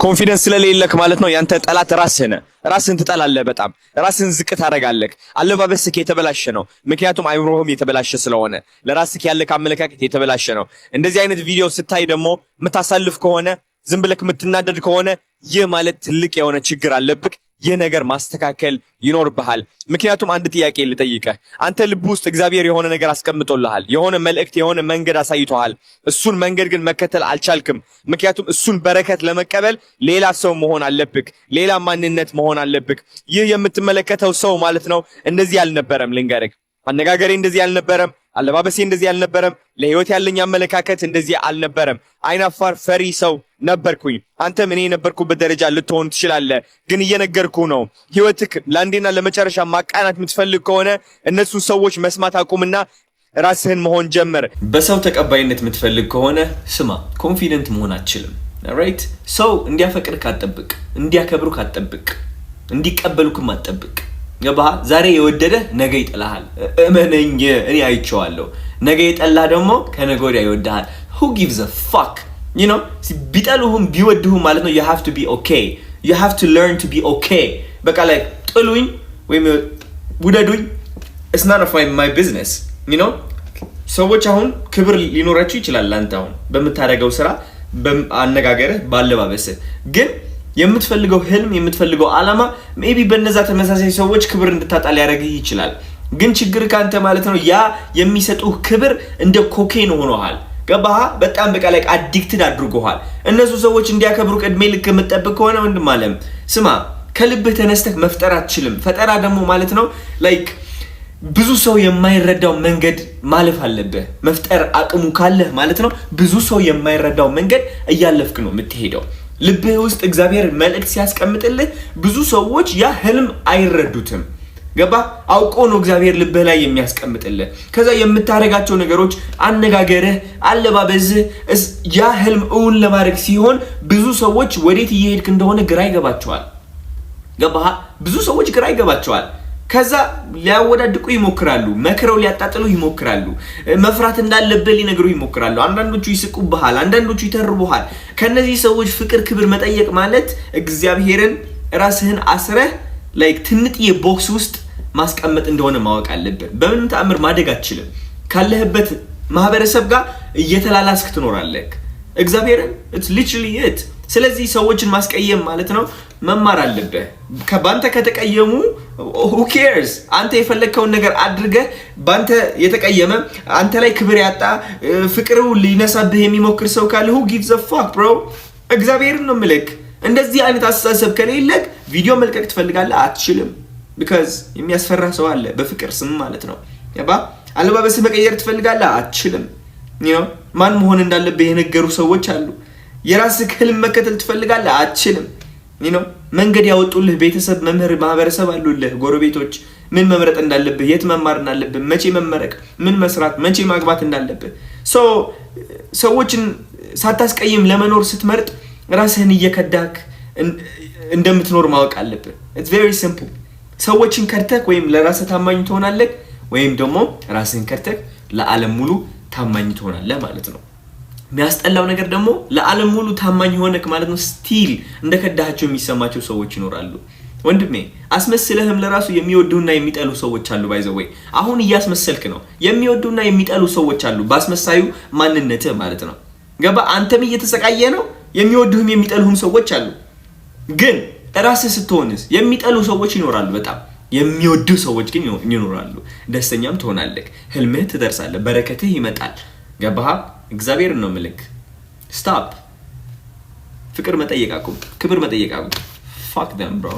Confidence ስለሌለክ ማለት ነው። ያንተ ጠላት ራስህ ነህ። ራስህን ትጠላለህ። በጣም ራስህን ዝቅ ታደርጋለህ። አለባበስህ የተበላሸ ነው። ምክንያቱም አይምሮህም የተበላሸ ስለሆነ ለራስህ ያለክ አመለካከት የተበላሸ ነው። እንደዚህ አይነት ቪዲዮ ስታይ ደግሞ የምታሳልፍ ከሆነ፣ ዝም ብለክ የምትናደድ ከሆነ፣ ይህ ማለት ትልቅ የሆነ ችግር አለብክ። ይህ ነገር ማስተካከል ይኖርብሃል። ምክንያቱም አንድ ጥያቄ ልጠይቅህ። አንተ ልብ ውስጥ እግዚአብሔር የሆነ ነገር አስቀምጦልሃል። የሆነ መልእክት፣ የሆነ መንገድ አሳይቶሃል። እሱን መንገድ ግን መከተል አልቻልክም። ምክንያቱም እሱን በረከት ለመቀበል ሌላ ሰው መሆን አለብክ። ሌላ ማንነት መሆን አለብክ። ይህ የምትመለከተው ሰው ማለት ነው እንደዚህ አልነበረም። ልንገርህ፣ አነጋገሬ እንደዚህ አልነበረም። አለባበሴ እንደዚህ አልነበረም። ለህይወት ያለኝ አመለካከት እንደዚህ አልነበረም። አይናፋር ፈሪ ሰው ነበርኩኝ። አንተም እኔ የነበርኩበት ደረጃ ልትሆን ትችላለህ። ግን እየነገርኩህ ነው። ህይወትክ ለአንዴና ለመጨረሻ ማቃናት የምትፈልግ ከሆነ እነሱን ሰዎች መስማት አቁምና ራስህን መሆን ጀምር። በሰው ተቀባይነት የምትፈልግ ከሆነ ስማ፣ confident መሆን አትችልም። Right? ሰው እንዲያፈቅርህ አትጠብቅ፣ እንዲያከብሩህ አትጠብቅ፣ እንዲቀበሉክም አትጠብቅ። ገባህ? ዛሬ የወደደህ ነገ ይጠላሃል። እመነኝ፣ እኔ አይቼዋለሁ። ነገ የጠላህ ደግሞ ከነገ ወዲያ ይወድሃል። Who gives a fuck? ቢጠሉህም ቢወድሁም ማለት ነው you have to be okay. You have to learn to be okay። በቃ like ጥሉኝ ወይም ውደዱኝ፣ it's none of my business። ሰዎች አሁን ክብር ሊኖራቸው ይችላል አንተ አሁን በምታደርገው ስራ፣ በአነጋገርህ፣ ባለባበስህ። ግን የምትፈልገው ህልም፣ የምትፈልገው አላማ maybe በነዛ ተመሳሳይ ሰዎች ክብር እንድታጣ ሊያደርግህ ይችላል። ግን ችግር ከአንተ ማለት ነው ያ የሚሰጡህ ክብር እንደ ኮኬን ሆኖሃል። ገባህ? በጣም በቃ like addicted አድርጎሃል። እነሱ ሰዎች እንዲያከብሩህ እድሜ ልክ የምትጠብቅ ከሆነ ወንድም አለም ስማ፣ ከልብህ ተነስተህ መፍጠር አትችልም። ፈጠራ ደግሞ ማለት ነው like ብዙ ሰው የማይረዳው መንገድ ማለፍ አለብህ። መፍጠር አቅሙ ካለህ ማለት ነው ብዙ ሰው የማይረዳው መንገድ እያለፍክ ነው የምትሄደው። ልብህ ውስጥ እግዚአብሔር መልእክት ሲያስቀምጥልህ ብዙ ሰዎች ያ ህልም አይረዱትም። ገባ? አውቆ ነው እግዚአብሔር ልብህ ላይ የሚያስቀምጥልህ። ከዛ የምታደርጋቸው ነገሮች፣ አነጋገርህ፣ አለባበስህ ያ ህልም እውን ለማድረግ ሲሆን ብዙ ሰዎች ወዴት እየሄድክ እንደሆነ ግራ ይገባቸዋል። ገባህ? ብዙ ሰዎች ግራ ይገባቸዋል። ከዛ ሊያወዳድቁ ይሞክራሉ። መክረው ሊያጣጥሉ ይሞክራሉ። መፍራት እንዳለብህ ሊነግሩ ይሞክራሉ። አንዳንዶቹ ይስቁብሃል፣ አንዳንዶቹ ይተርቡሃል። ከነዚህ ሰዎች ፍቅር፣ ክብር መጠየቅ ማለት እግዚአብሔርን ራስህን አስረህ like ትንጥዬ box ውስጥ ማስቀመጥ እንደሆነ ማወቅ አለብን። በምንም ተአምር ማደግ አትችልም። ካለህበት ማህበረሰብ ጋር እየተላላስክ ትኖራለህ። እግዚአብሔርን it's literally it። ስለዚህ ሰዎችን ማስቀየም ማለት ነው መማር አለብህ። በአንተ ከተቀየሙ who cares? አንተ የፈለግከውን ነገር አድርገህ በአንተ የተቀየመ፣ አንተ ላይ ክብር ያጣ፣ ፍቅሩ ሊነሳብህ የሚሞክር ሰው ካለ who gives a fuck, bro? እግዚአብሔርን ነው ምልክ። እንደዚህ አይነት አስተሳሰብ ከሌለህ ቪዲዮ መልቀቅ ትፈልጋለህ፣ አትችልም። Because የሚያስፈራ ሰው አለ በፍቅር ስም ማለት ነው። ገባ? አለባበስህ መቀየር ትፈልጋለህ፣ አትችልም። ማን መሆን እንዳለብህ የነገሩ ሰዎች አሉ። የራስህ ህልም መከተል ትፈልጋለህ፣ አትችልም። መንገድ ያወጡልህ ቤተሰብ፣ መምህር፣ ማህበረሰብ አሉልህ፣ ጎረቤቶች፣ ምን መምረጥ እንዳለብህ፣ የት መማር እንዳለብህ፣ መቼ መመረቅ፣ ምን መስራት፣ መቼ ማግባት እንዳለብህ። ሰዎችን ሳታስቀይም ለመኖር ስትመርጥ ራስህን እየከዳክ እንደምትኖር ማወቅ አለብህ። It's very simple። ሰዎችን ከድተህ ወይም ለራስህ ታማኝ ትሆናለህ ወይም ደግሞ ራስህን ከድተህ ለዓለም ሙሉ ታማኝ ትሆናለህ ማለት ነው። የሚያስጠላው ነገር ደግሞ ለዓለም ሙሉ ታማኝ ሆነክ ማለት ነው still እንደ ከዳሃቸው የሚሰማቸው ሰዎች ይኖራሉ። ወንድሜ፣ አስመስለህም ለራሱ የሚወዱና የሚጠሉ ሰዎች አሉ። By the way አሁን እያስመሰልክ ነው። የሚወዱና የሚጠሉ ሰዎች አሉ፣ በአስመሳዩ ማንነትህ ማለት ነው። ገባ? አንተም እየተሰቃየህ ነው። የሚወዱህም የሚጠሉህም ሰዎች አሉ። ግን ራስህ ስትሆንስ የሚጠሉ ሰዎች ይኖራሉ። በጣም የሚወዱ ሰዎች ግን ይኖራሉ። ደስተኛም ትሆናለህ። ህልምህ ትደርሳለህ። በረከትህ ይመጣል። ገባህ? እግዚአብሔርን ነው ምልክ። Stop ፍቅር መጠየቅ አቁም። ክብር መጠየቅ አቁም። Fuck them, bro.